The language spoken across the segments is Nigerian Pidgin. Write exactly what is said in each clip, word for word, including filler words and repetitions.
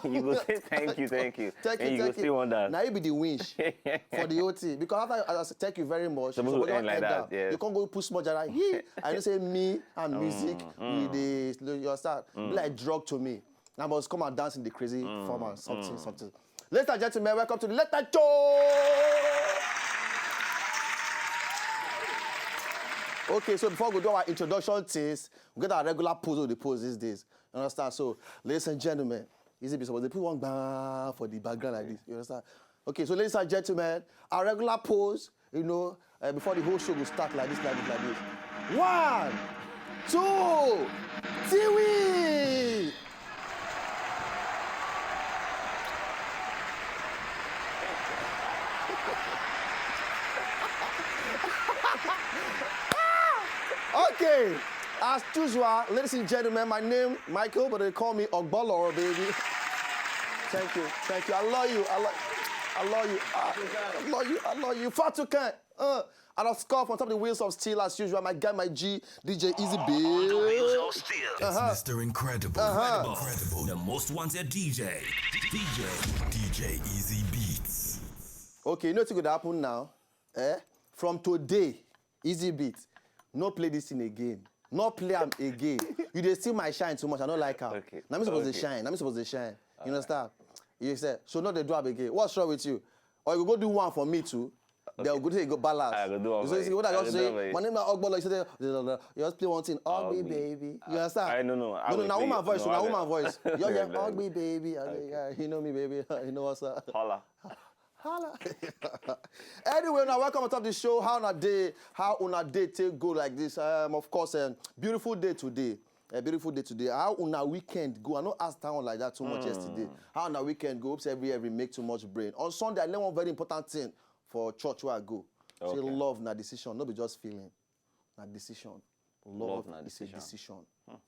You go say thank you, thank you. Thank and you, you go thank still you. Wonder. Na you be the winch for the whole thing, because after I say thank you very much, Suppose so to end like that, yes. You can't go put small jara. He, I don't say me and music. We dey, you understand? Be like drug to me. I must come and dance in the crazy form and something, something. Ladies and gentlemen, welcome to the Letter Show. Okay, so before we do our introduction things, we get our regular pose of the pose these days. You understand? So, ladies and gentlemen, Easy B suppose dey put one gbaa for the background like this. You understand? Okay, so ladies and gentlemen, our regular pose, you know, uh, before the whole show go start like this, like this, like this. One, two, three. Okay, as usual, ladies and gentlemen, my name Michael, but they call me Ogbolo, baby. Thank you, thank you. I love you. I love, I love you. I love you. I love you. Fatukan. Uh, and of course, on top of the wheels of steel, as usual, my guy, my G, D J Easy On the wheels B. of steel. It's Mister Incredible. Uh-huh. Incredible. The most wanted D J. D J. D J Easy Beats. Okay, you know what's going to happen now? Eh? From today, Easy Beat, no play this thing again. No play am again. You dey steal my shine too much. I don't like am. Okay. Now me supposed Okay. to shine. Now me supposed to shine. You understand? You say, so no, they do am again. What's wrong with you? Or you go do one for me too. They go take go balance. I go do one You for see, you. What I I just go do say, one for you. My name is Ogbolo. You say, you just play one thing. Ogbe, Ogbe. baby. You understand? I don't know. I No, no, will now play woman it. voice. No, Now I woman don't. Voice. You're Yeah, here. no. Ogbe, baby. I say, yeah, you know me, baby. You know what's up. Holla. Holla. Anyway, now welcome on top of the show. How una day? How una day take go like this? Um, of course, um, beautiful day today. A beautiful day today. How una weekend go? I no ask that one like that too much yesterday. How una weekend go? Hope say every every make too much brain. On Sunday, I learn one very important thing for church where I go. Say Okay. love na decision, no be just feeling. Na decision. Love, Love na is a decision. decision.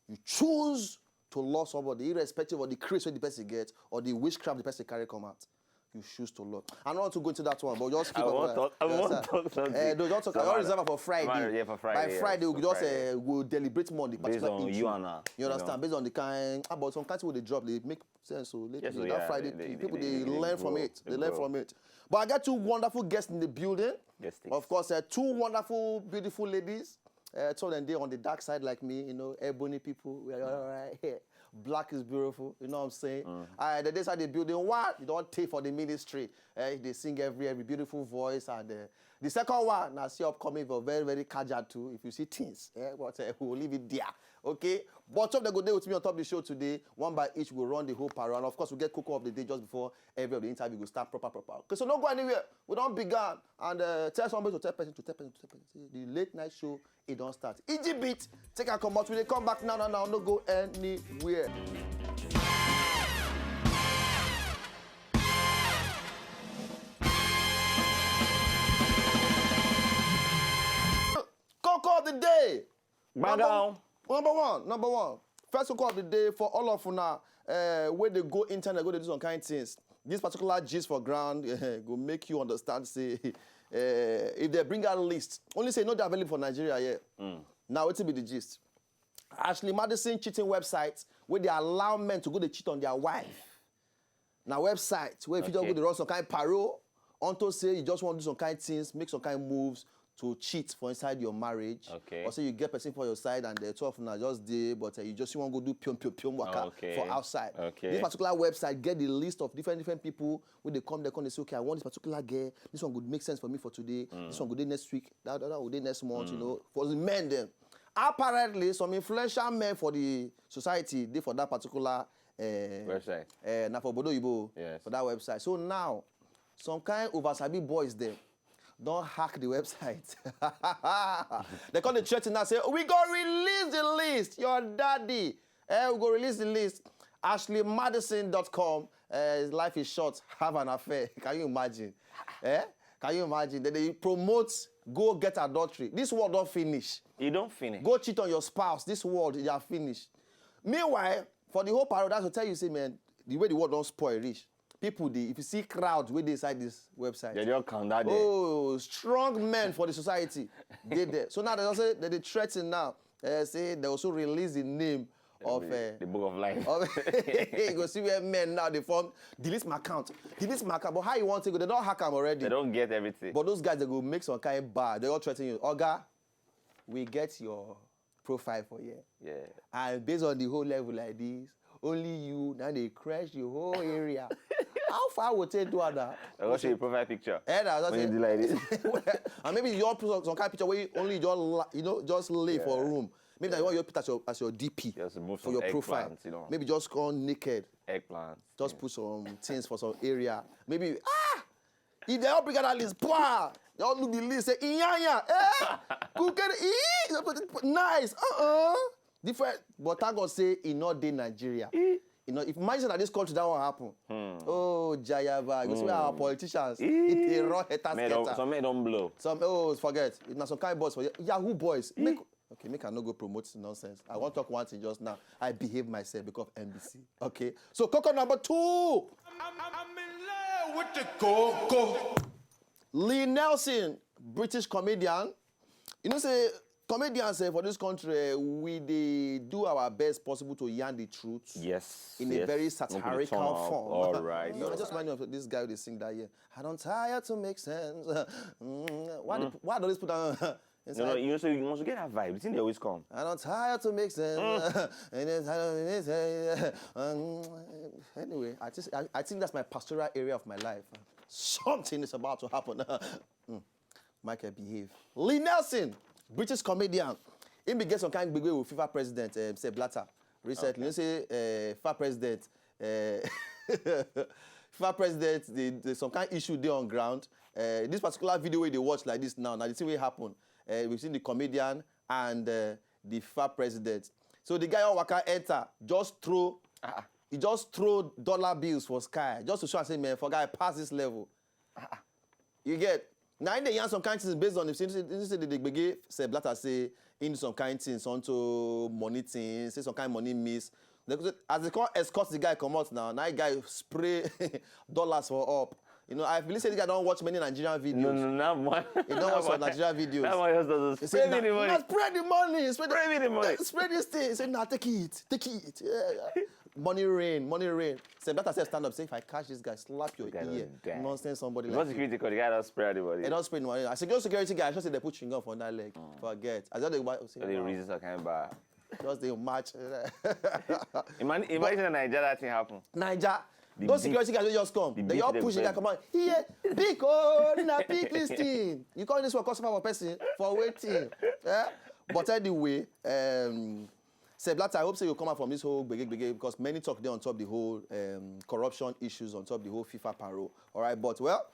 You choose to love somebody, irrespective of the craze wey the person get or the witchcraft the person carry come out. You choose to love. I don't want to go into that one, but just keep I up won't with talk. I that. won't Yes, sir. talk something. Eh, don't, don't talk. I Some don't other- reserve am for Friday. Friday, yeah, for Friday, By yeah, Friday, we for just Friday. Uh, go deliberate more on the Based particular on issue. you and her, You you understand? know. Based on the kind, about some kind of thing wey dey drop, they make sense. So lately, Yes, so that yeah, Friday, they- they- people they- they, they- they learn from grow, it. They, they learn grow. From it. But I got two wonderful guests in the building. Guest sticks. Of course, uh, two wonderful, beautiful ladies. Uh, two of them dey on the dark side like me, you know, ebony people. We are all right here. Black is beautiful, you know what I'm saying? Uh, the days are the building. What? You don't take for the ministry. Uh, they sing every every beautiful voice. And uh, the second one, I see upcoming, but very, very casual too. If you see things, eh, what uh, we'll leave it there. Okay? But two of them go there with me on top of the show today. One by each, we'll run the whole parole. And of course, we get cocoa of the day just before every of the interview go start proper, proper. Okay, so don't go anywhere. We don't began. And uh, tell somebody to tell person to tell person to tell person. Say, the late night show, it don't start. E G Beat, take a come out. We dey come back now, now, now. No go anywhere. Cocoa of the day. Bang Number, down. Number one, number one. First cocoa of the day for all of una uh, where they go internet, go they do some kind things. This particular gist for ground uh, go make you understand. Say uh, if they bring out list, only say not available for Nigeria here. Now it will be the gist. Ashley Madison cheating website where they allow men to go to cheat on their wife. Now website where if you just Okay. go to run some kind of parole, unto say you just want to do some kind of things, make some kind of moves to cheat for inside your marriage. Okay. Or say you get person for your side and the two of them are just there, but uh, you just want to go do pium pium pium waka Okay. for outside. Okay. This particular website get the list of different different people when they come there, come they say, okay, I want this particular girl. This one would make sense for me for today. This one would do next week. That, that, that would do next month. You know, for the men then. Apparently, some influential men for the society they for that particular uh, Website. Uh, now for Bodo Ibo Yes. for that website. So now, some kind of Asabi boys there don't hack the website. They call the threaten and say, we go release the list. Your daddy. Eh, we go release the list. Ashley Madison dot com. Uh, life is short. Have an affair. Can you imagine? Eh? Can you imagine? Then they promote go get adultery. This world don't finish. You don't finish. Go cheat on your spouse. This world, you are finished. Meanwhile, for the whole parole, that's to tell you, say, man, the way the world don't spoil rich. People, they, if you see crowd where they inside this website, They don't count that day. Oh, strong men for the society. They there. So now they also they, they threaten now. Uh, say they also release the name of uh, The book of life. of you go see where men now dey form delete my account, delete my account. But how you want to go? They don't hack am already. They don't get everything. But those guys, they go make some kind bad. They all threaten you. Oga, we get your profile for here. Yeah. And based on the whole level like this, only you now they crash the whole area. How far would take do that? I got your profile picture. And I was When you saying, do like this. And maybe you all put some kind of picture where you only just la- you know just lay for a Yeah. room. Maybe that you want your picture as your, as your D P Just move for some your profile. Eggplant, you know. Maybe just go on naked. Eggplant. Just put some things for some area. Maybe ah, if they all bring out that list, bah, they all look the list, say inyanya, eh, kukere, ee, nice, uh-uh, different. But thank God say e not dey Nigeria. You know, if imagine that this country that will happen. Oh, Jayaba, you see where our politicians, it dey run head Men don't, scatter. Some men don't blow. Some oh forget, na some kind boys for Yahoo boys. Make okay, make I no go promote nonsense. I want talk one thing just now. I behave myself because of N B C. Okay, so koko number two. I'm, I'm in love with the coco. Lee Nelson, British comedian. You know say comedians eh, for this country eh, we dey do our best possible to yarn the truth. Yes. In yes. a very Make we satirical turn up. form. All right. You know, I just remind me of this guy who dey sing that year. I don't tire to make sense. Mm, why, the, why do these put down? No, no, you know, so you must get that vibe. The thing they always come. I don't tire to make sense. And then I don't need to- Um, anyway, I, just, I, I think that's my pastoral area of my life. Something is about to happen. Mm. Michael, behave. Lee Nelson, British comedian. He be get some kind of gbegbe with FIFA president, um, Sepp Blatter. Recently, you say uh, FIFA president, uh, FIFA president, the, the, some kind of issue dey on ground. Uh, this particular video wey dey watch like this now, now the thing wey happen uh, between the comedian and uh, the FIFA president. So the guy all waka enter, just throw, he just throw dollar bills for sky, just to show am say man, for guy pass this level. You get? Now in the yarn some kind things based on if you say the gbege Sepp Blatter say in some kind things onto money things, say some kind money miss. They go say- As they come escort the guy come out now, now the guy spray dollars for up. You know, I believe say the guy don't watch many Nigerian videos. No, no, not one. He don't watch some Nigerian videos. That one just doesn't He spray said, me the "Nah, money. nah, spread the money. Spread, Spray me the money. Spread this thing." He said, "Nah, take it, take it." Yeah. Money rain, money rain. Sepp Blatter said, "Stand up." Say, "If I catch this guy, slap your Guy ear." will die. Nonsense, somebody Because like you. Security call, the guy don't spray everybody. They don't spray money. I said, "Your security guy." I should say they put chewing gum for that leg. Forget. I just dey wa- say, So they wow. Reason some kind of bar. Just dey match. Imagine, imagine in Nigeria that thing happen. Naija. The Those beat- security guys wey just come, The they beat all dem push the guy bend. Come out. Here, big oh, na pick this thing. You call this one customer for person for waiting. Yeah? But anyway, um, Sepp Blatter, I hope say you come out from this whole gbege gbege because many talk dey on top the whole um, corruption issues on top the whole FIFA paro. All right, but well,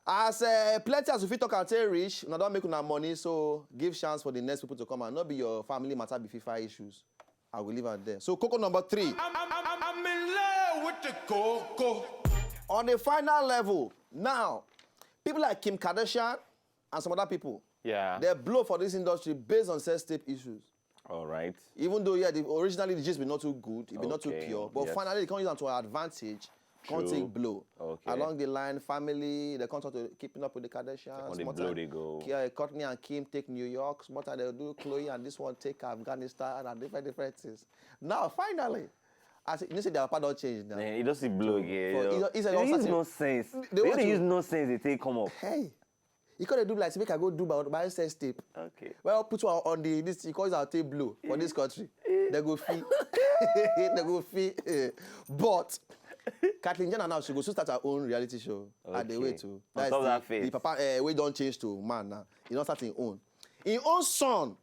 as uh, plenty as we fit talk and take reach, una don make una money, so give chance for the next people to come and not be your family matter be FIFA issues. I will leave it there. So, coco number three. I'm, I'm, I'm, I'm in love with the coco. On a final level, now, people like Kim Kardashian and some other people, Yeah. They blow for this industry based on sex tape issues. All right. Even though, yeah, the, originally the gist be not too good, it be not too Okay, pure, but yes. Finally they come use am to advantage, come True. Take blow. Okay. Along the line, family, they come talk to keeping up with the Kardashians. Come dey small blow time. dey go. Ki- uh, Kourtney and Kim take New York, small time they do Khloe and this one take Afghanistan and different different things. Now, finally, as you know, say their papa don't change now. Man, it doesn't blow again. For- you know. it's- it's a They use uncertain- nonsense. They They, want they to- use nonsense. They take come up. Hey, you could do like say make I go do my, my sex tape. Okay. Well, put one on the this. You call it out tape blow for this country. They go fee. They go fee. But Kathleen Jenner now she go soon start her own reality show. At the way Okay. too. On top of that the, face. the papa uh, we don't change to man now. He don't start his own. His own son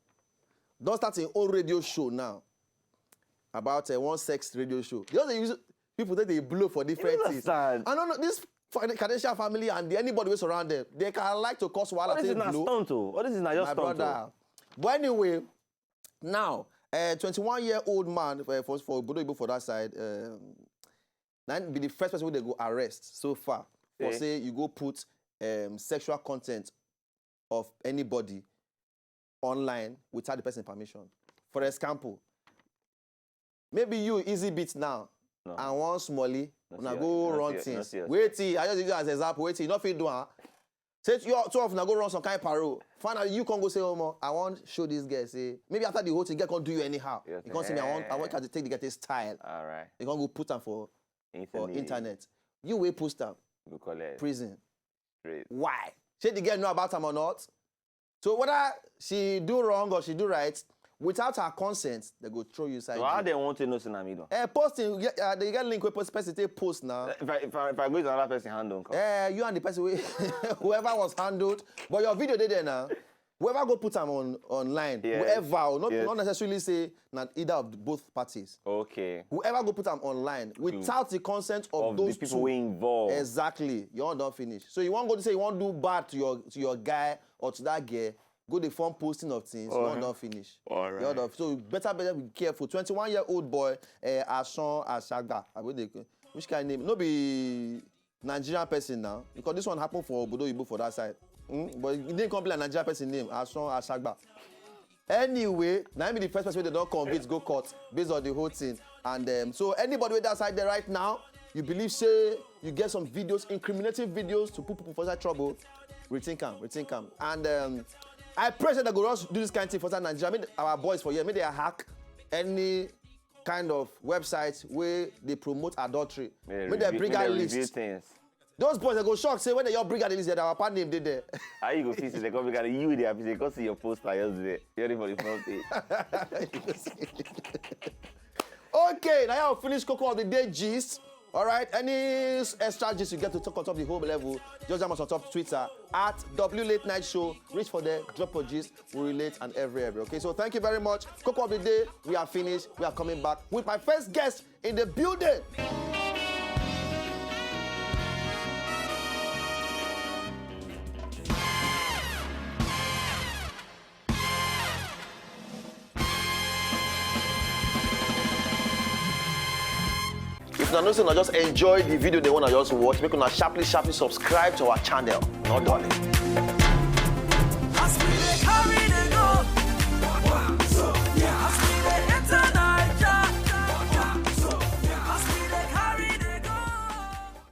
don't start his own radio show now. About uh, one sex radio show. They also use people that they blow for different You things. understand? I don't know this fa- Kardashian family and the, anybody who surround them. They can like to cause while What is they it now? blow. Stunt, oh. What is it now? Just My stunt, brother. But anyway, now a twenty-one year old man uh, for for Obodo Igbo for that side, um, that be the first person wey they go arrest so far. For Eh. Say you go put um, sexual content of anybody online without the person permission. For example, maybe you easy beat now No. and one smallie No una see go your- no run see your- no things. see your- Wait till I just use you as example. Wait till you no fit do am. Say you two of una go run some kind parole. Finally, you can't go say, "Oh, mo, I want show this girl." Say maybe after the whole thing, girl can't do you anyhow. Yes, You can't say me. I want. I want eh. her to take the girl take style. All right. You can't go put them for for Internet. Internet. You will post them Go collect. Prison. Straight. Why? Say the girl know about them or not. So whether she do wrong or she do right, without her consent, they go throw you side. So how they want to know say na me do? Uh, posting, yeah, uh, they get link with post person take post now. If I, if I, if I go to another person hand, don't come. Uh, you and the person, wey- whoever was handled, but your video dey there now. Whoever go put them on online, Yes. whoever, not, Yes. not necessarily say not either of the, both parties. Okay. Whoever go put them online without the consent of, Of those the people two, we involved. Exactly, you all don't finish. So you want go to say you want do bad to your to your guy or to that girl, go the form posting of things. You all Uh-huh. Don't finish. All You all right. Don't, so better better be careful. Twenty-one year old boy, uh, Asan Asagba. I will dey which kind name? No be Nigerian person now, because this one happened for Obodo Oyibo for that side. Hmm? But it didn't come be like Nigerian person name, Asan Asagba. Anyway, now be the first person wey they don't convict go court based on the whole thing. And um, so anybody with that side there right now, you believe say you get some videos, incriminating videos to put people for that trouble, rethink am, rethink am. And um, I pray say they go rush do this kind of thing for South Nigeria. I mean, our boys for here, make they hack any kind of website where they promote adultery. May Make they review- bring may out they review list. Things. Those boys that go shock say when they all bring out the list, that our partner name dey there. How you go feel say they come because you dey happy say come see your poster yesterday. You're for the front page. Okay, now I'll finish Coco of the Day gist. All right, any s- extra gist you get to talk on top of the whole level, just jam us on top Twitter at W Late Night Show. Reach for there, drop a gist, we relate and every every. Okay, so thank you very much. Coco of the Day, we are finished. We are coming back with my first guest in the building. If una know say una just enjoy the video, they wanna just watch, make una sharply sharply subscribe to our channel. No darling.